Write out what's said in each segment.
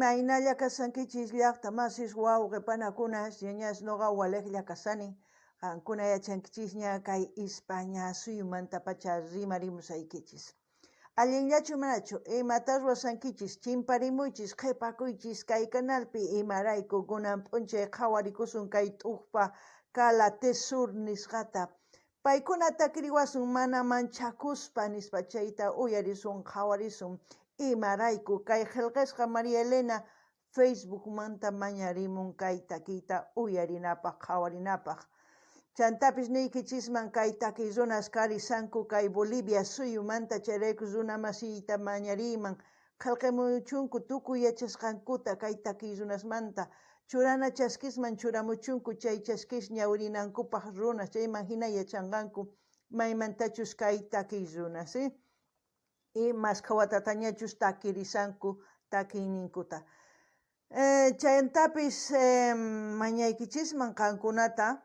Imaynalla kashankichis llaqta masis wawqe panakunas ñañas noqa walejlla kashani qankuna yachankichisña kay Ispaña suyumantapacha rimarimusaykichis. Allinllachu manachu imata ruwashankichis chimparimuychis qhepakuychis kay canalpi imarayku kunan p'unchay qhawarikusun kay t'uqpa Cálate Sur nisqata. Paykuna takiriwasun mana manchakuspa nispa chayta uyarisun qhawarisun imarayku kay qhelqasqa María Elena Facebookmanta mañarimun kay takiyta uyarinapaq qhawarinapaq. Chantapis niykichisman kay takiy runas karishanku kay Bolivia suyumanta chayrayku runa masiyta mañariyman qhelqamuchunku tukuy yachasqankuta kay takiy runasmanta churana chaskisman churamuchunku chay chaskis ñawirinankupaq runas chayman hina yachanqanku maymantachus kay takiy runas y mashkha watatañachus takirishanku takiyninkuta. Chantapis mañaykichisman qankunata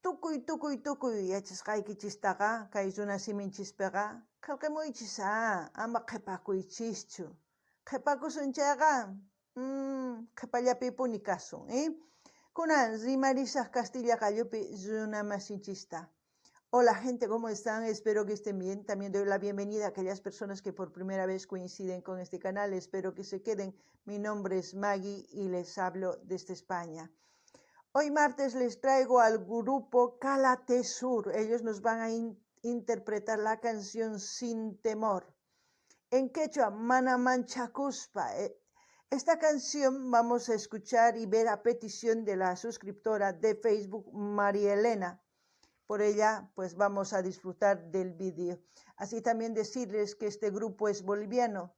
tukuy tukuy tukuy yachasqaykichistaqa kay runa siminchispiqa qhelqamuychis ama qhepakuychischu. Qhepakusun chayqa qhepallapipuni kasun. Kunan rimarisaq kastilla qallupi runa masinchista. Hola gente, ¿cómo están? Espero que estén bien. También doy la bienvenida a aquellas personas que por primera vez coinciden con este canal. Espero que se queden. Mi nombre es Maggie y les hablo desde España. Hoy martes les traigo al grupo Cálate Sur. Ellos nos van a interpretar la canción Sin Temor. En quechua, Mana Manchakuspa. Esta canción vamos a escuchar y ver a petición de la suscriptora de Facebook, María Elena. Por ella, pues vamos a disfrutar del vídeo. Así también decirles que este grupo es boliviano,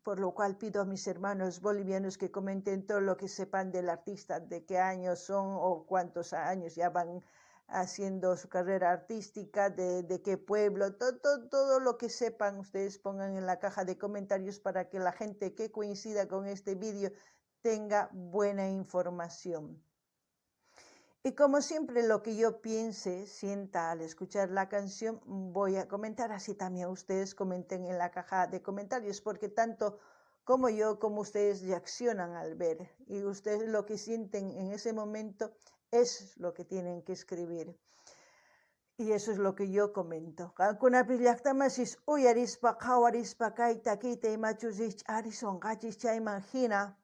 por lo cual pido a mis hermanos bolivianos que comenten todo lo que sepan del artista, de qué años son o cuántos años ya van haciendo su carrera artística, de qué pueblo, todo lo que sepan ustedes pongan en la caja de comentarios para que la gente que coincida con este vídeo tenga buena información. Y como siempre lo que yo piense, sienta al escuchar la canción, voy a comentar, así también ustedes comenten en la caja de comentarios, porque tanto como yo como ustedes reaccionan al ver, y ustedes lo que sienten en ese momento es lo que tienen que escribir. Y eso es lo que yo comento. Qankunapi llaqtamasis uyarispa, qhawarispa, kay takiyta imachus rich'arisonqachis chayman hina,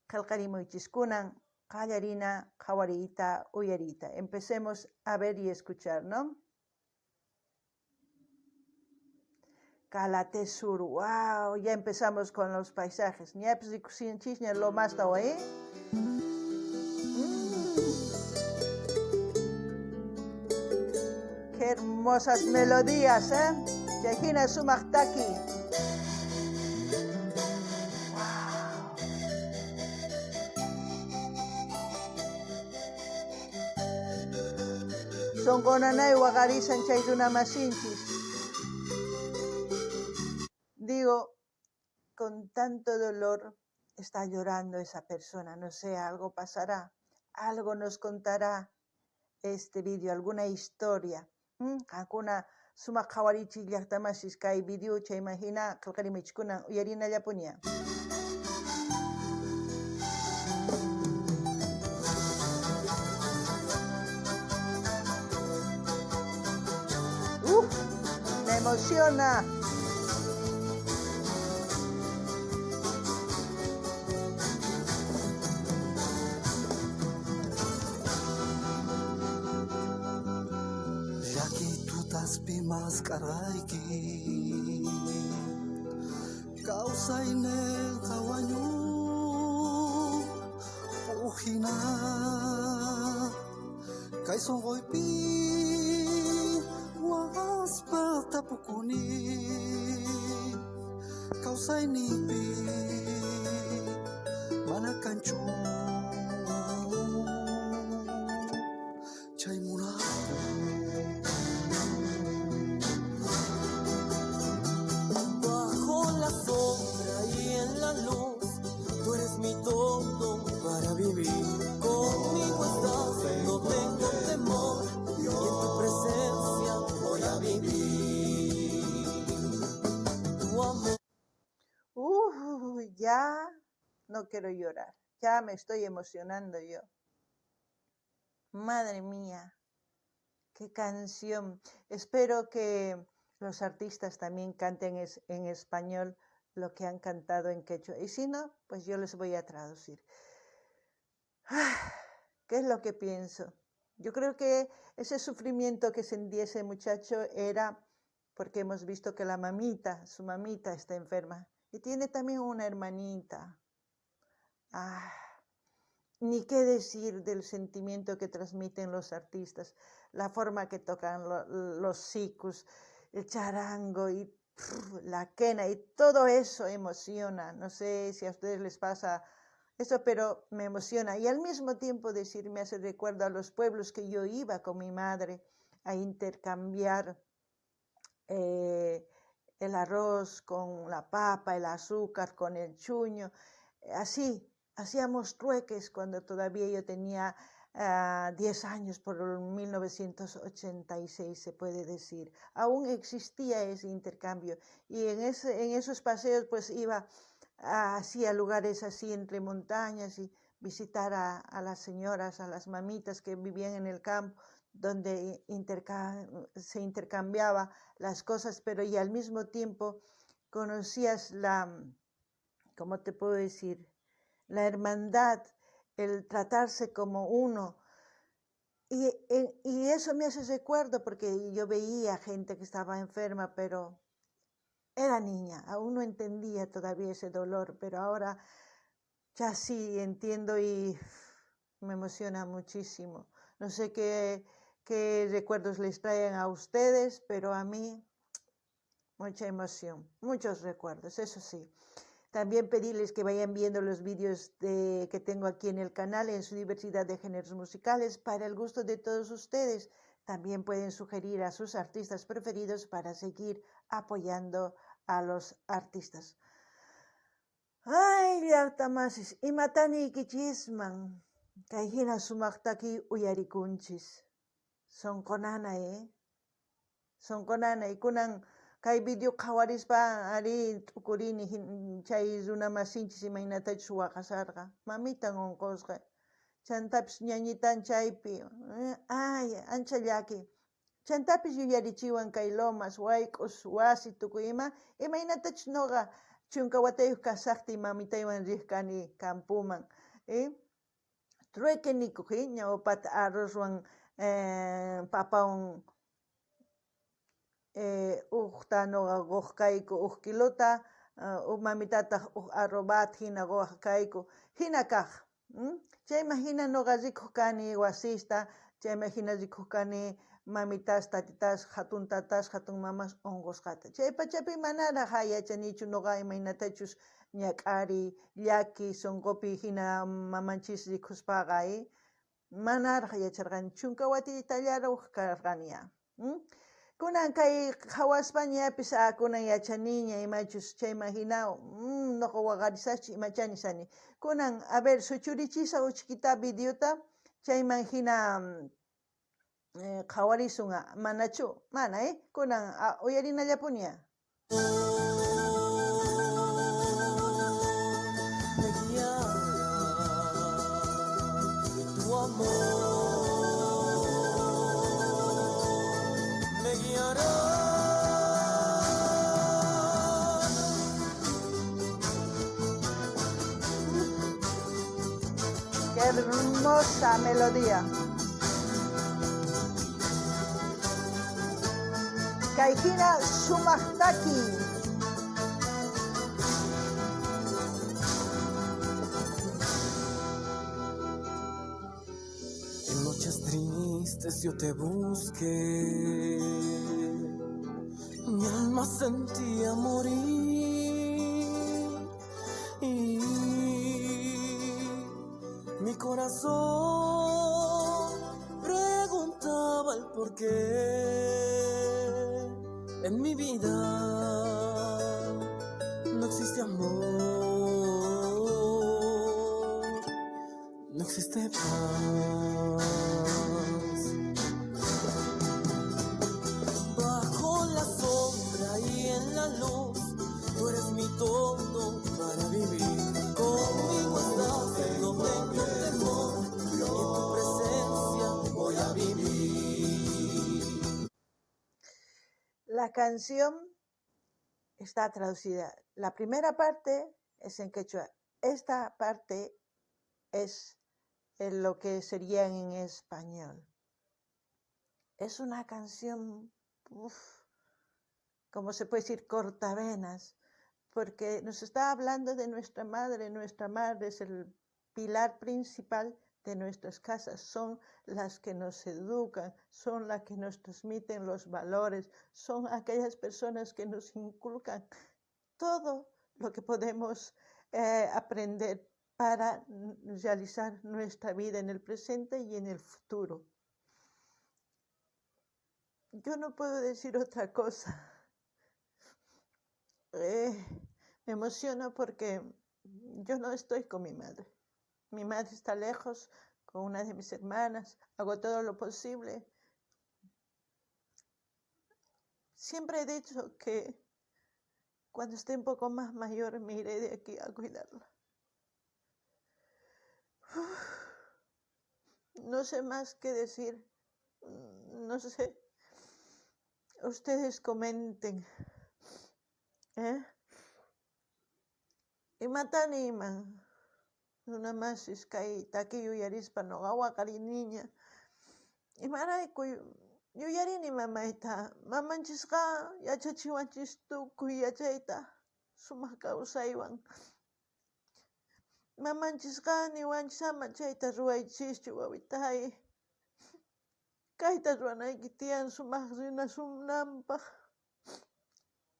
qhelqarimuychis kunan qallarina, qhawariyta, uyariyta. Empecemos a ver y escuchar, ¿no? Cálate Sur, wow, ya empezamos con los paisajes. Ñapis rikusinchisña lo más ¿eh? Qué hermosas melodías, ¿eh? Chayhina sumaq taki. Sonqonanay waqarisan chay runa masinchis. Digo, con tanto dolor está llorando esa persona, no sé, algo pasará, algo nos contará este vídeo, alguna historia. Qankuna sumaq qhawarichis llaqtamasis kay vídeo chayman hina qhelqarimuchikunan uyarinallapuña. Me emociona. Llaki maskarayki kawsayniyqa wañu ujina kay sunquypi waqaspa tapukuni kawsayniypi mana kanchu chay munaku. Bajo la sombra y en la luz, tú eres mi todo para vivir. Conmigo estás, no tengo temor, y en tu presencia voy a vivir. Tu amor. Ya no quiero llorar, ya me estoy emocionando yo. Madre mía, qué canción. Espero que los artistas también canten en español lo que han cantado en quechua. Y si no, pues yo les voy a traducir. ¿Qué es lo que pienso? Yo creo que ese sufrimiento que sentía ese muchacho era porque hemos visto que la mamita, su mamita está enferma y tiene también una hermanita. Ah, ni qué decir del sentimiento que transmiten los artistas, la forma que tocan los sikus, el charango y la quena y todo eso emociona. No sé si a ustedes les pasa eso, pero me emociona. Y al mismo tiempo decir, me hace recuerdo a los pueblos que yo iba con mi madre a intercambiar el arroz con la papa, el azúcar con el chuño. Así, hacíamos trueques cuando todavía yo tenía 10 años, por 1986 se puede decir. Aún existía ese intercambio y en esos paseos pues iba así a lugares así entre montañas y visitar a las señoras, a las mamitas que vivían en el campo, donde se intercambiaba las cosas, pero y al mismo tiempo conocías la, ¿cómo te puedo decir? La hermandad, el tratarse como uno. Y eso me hace recuerdo porque yo veía gente que estaba enferma, pero era niña, aún no entendía todavía ese dolor, pero ahora ya sí entiendo y me emociona muchísimo. No sé qué recuerdos les traen a ustedes, pero a mí mucha emoción, muchos recuerdos, eso sí. También pedirles que vayan viendo los vídeos que tengo aquí en el canal en su diversidad de géneros musicales para el gusto de todos ustedes. También pueden sugerir a sus artistas preferidos para seguir apoyando a los artistas. Ay, llaqtamasis, imatani ikichisman, kay hina sumaqtaki uyarikunchis. Sonqonana, eh? Sonqonana, y kunan kay video qhawarispa ari t'ukurini chay runa masinchis imaynatachus waqasarqa. Mamitan unqusqa. Chantapis ñañitan chaypi. Ay, ancha llaki. Chantapis yuyarichiwan kay Lomas, wayk'us, wasi tukuy ima, imaynatachus noqa chunka watayuq kasaqtiy mamitaywan riq kani campoman. Trueque nikuq, ñawpata arrozwan papawan ujta noqa quq kayku uj kilota, uj mamitataq uj arrobat hina quwaq kayku, hina kaq. Chayman hina noqa rikuq kani wasista, chayman hina rikuq kani mamitas, tatitas, hatun tatas, hatun mamas unqusqata. Chay pachapi manaraq yachanichu noqa imaynatachus ñak'ariy, llaki, sunqupi hina mamanchis rikuspaqa, manaraq yacharqani, chunka watitallaraq karqani ya. Kunan kay qhawaspañapis kunan yachaniña imachus chayman hina noqa waqarisaqchu imachá nishani. Kunan, a ver, suchurichisaq uchkita videota chayman hina qhawarisun, manachu, mana, kunan uyarinallapuni. Me guiará tu amor, me guiará. Qué hermosa melodía. Kay hina sumaqtaki. En noches tristes yo te busqué, mi alma sentía morir y mi corazón preguntaba el por qué. En mi vida no existe amor, no existe paz. Bajo la sombra y en la luz, tú eres mi todo para vivir. canción está traducida. La primera parte es en quechua. Esta parte es en lo que sería en español. Es una canción, uf, como se puede decir, cortavenas, porque nos está hablando de nuestra madre. Nuestra madre es el pilar principal de nuestras casas, son las que nos educan, son las que nos transmiten los valores, son aquellas personas que nos inculcan todo lo que podemos aprender para realizar nuestra vida en el presente y en el futuro. Yo no puedo decir otra cosa. Me emociono porque yo no estoy con mi madre. Mi madre está lejos con una de mis hermanas. Hago todo lo posible. Siempre he dicho que cuando esté un poco más mayor me iré de aquí a cuidarla. Uf, no sé más qué decir. No sé. Ustedes comenten. ¿Eh? Imata niyman? Runa masis kay takiy yuyarispa noqa waqariniña. Imarayku yuyarini mamayta. Mamanchisqa yachachiwanchis tukuy yachayta sumaq kawsaywan. Mamanchisqa niwanchis ama chayta ruwaychischu wawitay. Kayta ruwanayki tiyan sumaq rinasunanpaq.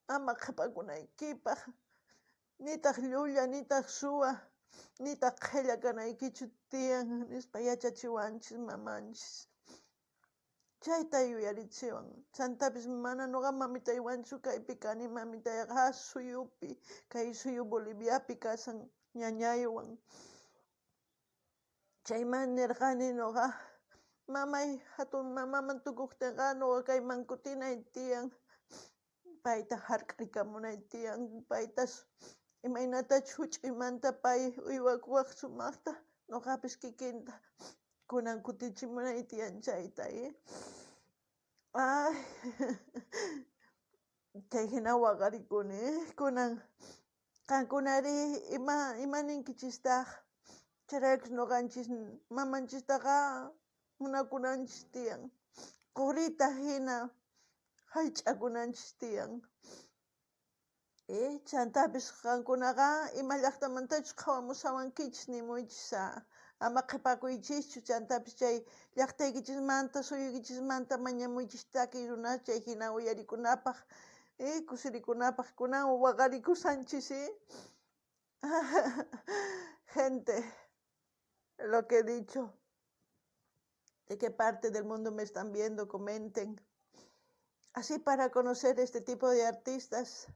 Ama qhapakunaykipaq. Nitaq llulla, nitaq suwa, nitaq qhella kanaykichu tiyan nispa yachachiwanchis mamanchis. Chayta yuyarichiwan. Chantapis mana noqa mamitaywanchu kaypi kani, mamitayqa suyupi, kay suyu Boliviapi kashan ñañaywan. Chayman nirqani noqa, mamay hatun mamaman tukuqtinqa noqa kayman kutinay tiyan. Payta hark'arikamunay tiyan, paytas imaynatachus huch'uymanta pay uywakuwaq sumaqta, noqapis kikinta kunan kutichimunay tiyan chayta. Ay, chay hina waqarikuni kunan. Qankunari ima ninkichistaq? Chayraykus noqanchis mamanchistaqa munakunanchis tiyan. Qurita hina haych'akunanchis tiyan. Chantapis qankunaqa ima llaqtamantachus qhawamushawankichis nimuychis ama qhipakuychischu, chantapis chay llaqtaykichismanta suyuykichismanta mañamuychis takiy runa chay hina uyarikunapaq, kusirikunapaq kunan waqarikushanchis. Gente, lo que he dicho, de qué parte del mundo me están viendo, comenten. Así para conocer este tipo de artistas,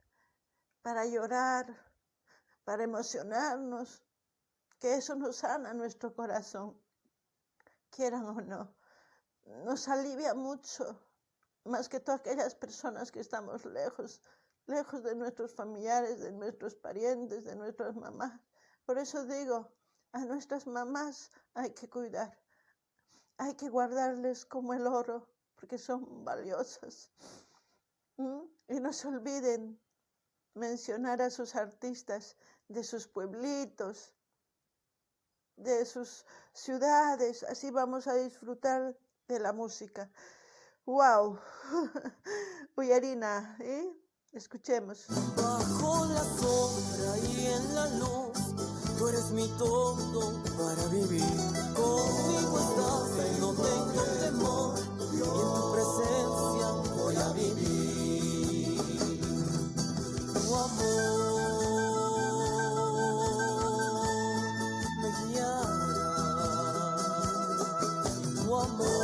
para llorar, para emocionarnos, que eso nos sana nuestro corazón, quieran o no. Nos alivia mucho, más que todas aquellas personas que estamos lejos, lejos de nuestros familiares, de nuestros parientes, de nuestras mamás. Por eso digo, a nuestras mamás hay que cuidar, hay que guardarles como el oro, porque son valiosas. Y no se olviden mencionar a sus artistas de sus pueblitos, de sus ciudades, así vamos a disfrutar de la música. ¡Wow! Uyarina, ¿eh? Escuchemos. Bajo la sombra y en la luz, tú eres mi todo para vivir. Conmigo estás, no tengo temor, y en tu presencia voy a vivir. Tu amor me guiará, tu amor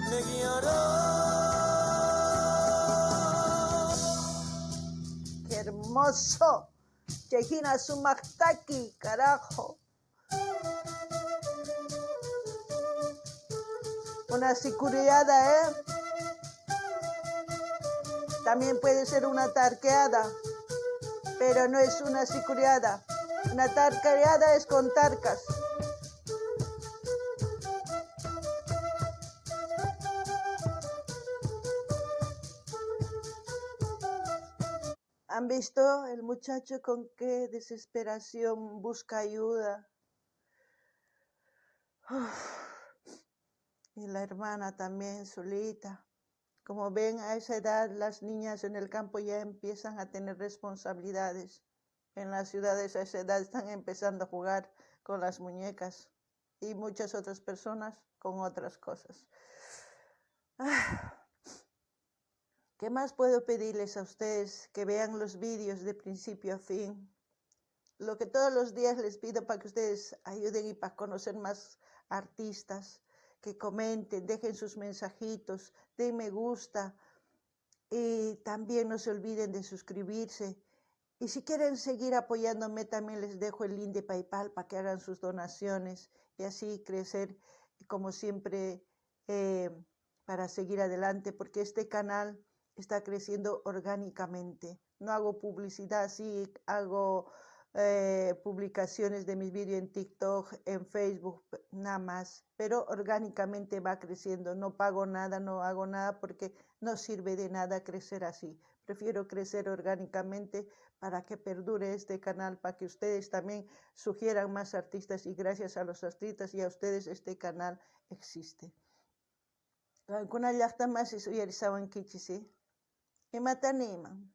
me guiará. ¡Qué hermoso! Chejina sumaq taki, carajo. Una sicuriada, ¿eh? También puede ser una tarqueada, pero no es una sicuriada. Una tarqueada es con tarcas. ¿Han visto el muchacho con qué desesperación busca ayuda? Uf. Y la hermana también solita. Como ven, a esa edad las niñas en el campo ya empiezan a tener responsabilidades. En las ciudades a esa edad están empezando a jugar con las muñecas y muchas otras personas con otras cosas. Ah. ¿Qué más puedo pedirles a ustedes? Que vean los vídeos de principio a fin. Lo que todos los días les pido para que ustedes ayuden y para conocer más artistas, que comenten, dejen sus mensajitos, den me gusta y también no se olviden de suscribirse. Y si quieren seguir apoyándome, también les dejo el link de PayPal para que hagan sus donaciones y así crecer como siempre para seguir adelante, porque este canal está creciendo orgánicamente. No hago publicidad, sí hago publicaciones de mis vídeos en TikTok, en Facebook, nada más, pero orgánicamente va creciendo. No pago nada, no hago nada porque no sirve de nada crecer así. Prefiero crecer orgánicamente para que perdure este canal, para que ustedes también sugieran más artistas y gracias a los artistas y a ustedes este canal existe. Qankuna llaqta masis uyarisawankichis, ¿eh? Imata niyman?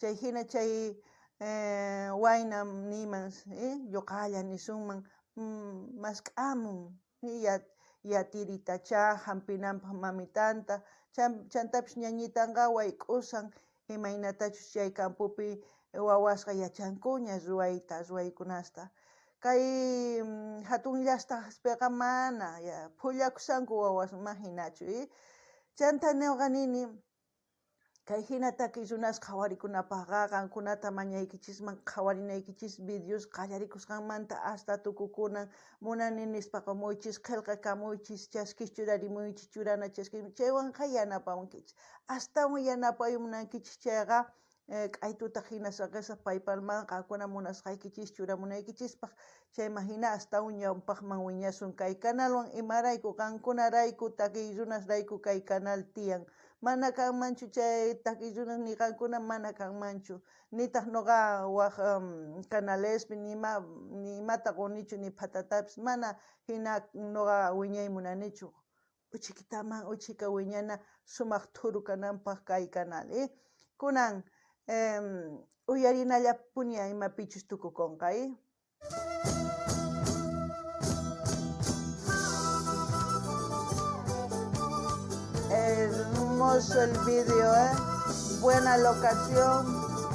Chay hina chay wayna niyman, lluqalla nisunman, mask'amun yatiritachá hampinanpaq mamitanta, chantapis ñañitanqa wayk'usan imaynatachus chay campopi wawasqa yachankuña ruwayta, ruwaykunasta. Kay hatun llaqtaspiqa mana, ya phullakusanku wawas mahinachu, Chanta ñuqa nini, kay hina takiy runas qhawarikunapaqqa qankunata mañaykichisman qhawarinaykichis videos qallarikusqanmanta hasta tukukunan munani nispa qamuychis, qillqakamuychis, chaskis churarimuychis, churana chaskis, chaywanqa yanapawankichis. Astawan yanapay munankichis chayqa k'aytuta hina saqisaq PayPalman qankuna munasqaykichis churamunaykichispaq, chayman hina astawan ñawpaqman wiñasun kay kanalwan, imarayku qankunarayku takiy runasrayku kay canal tiyan. Mana kanmanchu chay takiy runas ni qankuna mana kanmanchu, nitaq nuqa waj canalespi ni imata qunichu ni phatatapis, mana hina nuqa wiñay munanichu. Uchikitaman uchika wiñana sumaq thuru kananpaq kay canal. Kunan uyarinallapuni imapichus tukukunqa. Hermoso el video, ¿eh? Buena locación,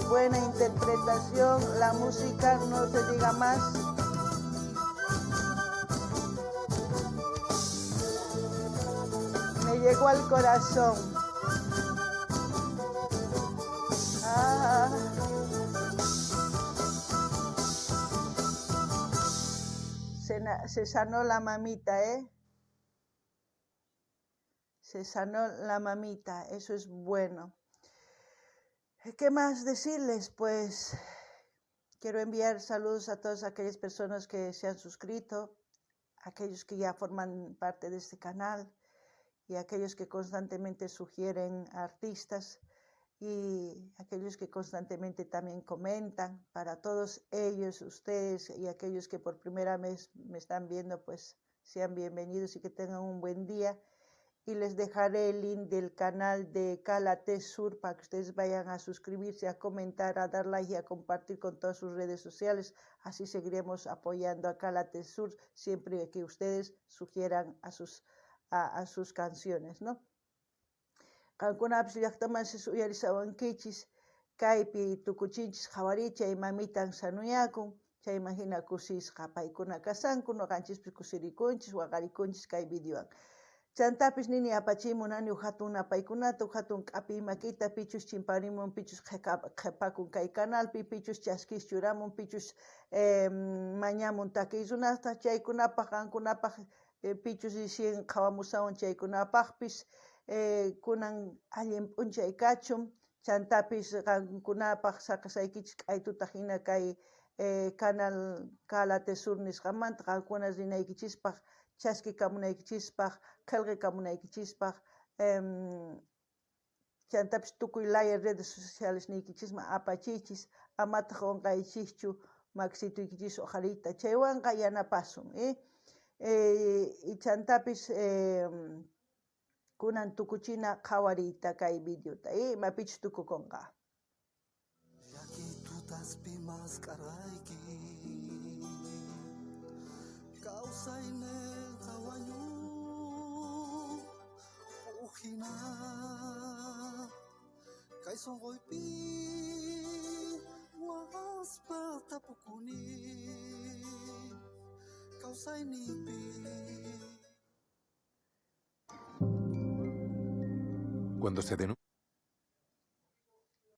buena interpretación, la música no se diga más. Me llegó al corazón. Ah. Se sanó la mamita, ¿eh? Se sanó la mamita, eso es bueno. ¿Qué más decirles? Pues quiero enviar saludos a todas aquellas personas que se han suscrito, aquellos que ya forman parte de este canal y aquellos que constantemente sugieren artistas y aquellos que constantemente también comentan. Para todos ellos, ustedes y aquellos que por primera vez me están viendo, pues sean bienvenidos y que tengan un buen día. Y les dejaré el link del canal de Cálate Sur para que ustedes vayan a suscribirse, a comentar, a dar like y a compartir con todas sus redes sociales. Así seguiremos apoyando a Cálate Sur siempre que ustedes sugieran a sus canciones, ¿no? Qankunapis llaqtamasis uyarisawankichis, kaypi tukuchinchis qhawarichay mamitan sanuyakun, chayman hina kusisqa paykuna kasanku, noqanchispis kusirikunchis, waqarikunchis kay videowan. Chantapis nini apachimunani uj hatun napaykunata, uj hatun k'api makita, pichus chimparimun, pichus qhepakun kay canalpi, pichus chaskis churamun, pichus mañamun takiy runasta, chaykunapaq qankunapaq pichus recién qhawamusawan chaykunapaqpis kunan allin p'unchay kachun, chantapis qankunapaq saqisaykichis k'aytuta hina kay canal Cálate Sur nisqamanta qankuna rinaykichispaq, chaskikamunaykichispaq, qillqakamunaykichispaq, Chantapis tukuy laya redes sociales niykichisman apachiychis, amataq qonqaychischu maksituykichis uqhariyta, chaywanqa yanapasun. Chantapis kunan tukuchina qhawariyta kay videota, imapichus tukukunqa. Llakiy tutaspi mask'arqayki, kawsayneyqa wañun ujina, kay sonqoypi waqaspa tapukuni, kawsayniypi. Cuando se denuncia